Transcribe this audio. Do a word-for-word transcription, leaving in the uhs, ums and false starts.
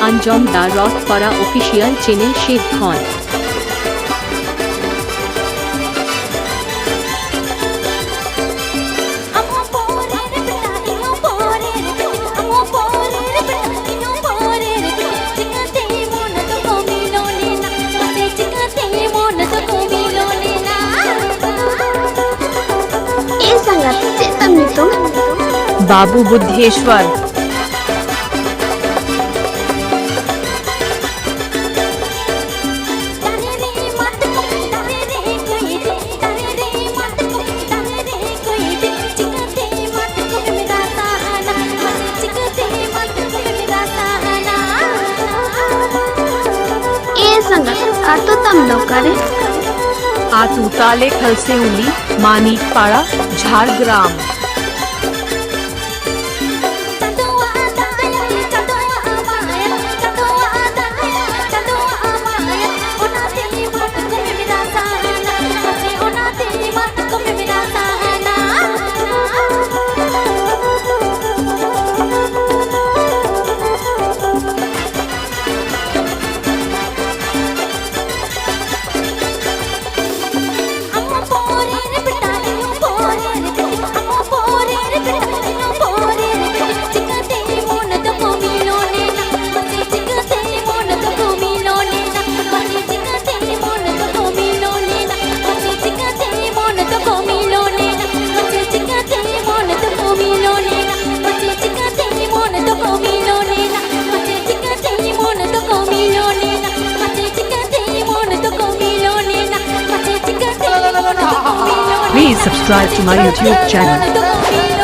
ᱟᱸᱡᱚᱢ ᱫᱟ ᱨᱚᱛᱷᱯᱟᱲᱟ official channel ᱥᱮᱫ ᱠᱷᱚᱱ᱾ ᱮ ᱥᱟᱸᱜᱟᱛ, ᱪᱮᱫ ᱛᱟᱢ ᱧᱩᱛᱩᱢ? ᱵᱟᱵᱩ ᱵᱩᱫᱷᱮᱥᱣᱚᱨ᱾ ᱮ ᱥᱟᱸᱜᱟᱛ, ᱟᱛᱳ ᱛᱟᱢ ᱫᱚ ᱚᱠᱟᱨᱮ? ᱟᱛᱳ ᱛᱟᱞᱮ ᱠᱷᱟᱞᱥᱮᱣᱞᱤ, ᱢᱟᱱᱤᱠ ᱯᱟᱲᱟ, Jhargram. Please subscribe to my YouTube channel.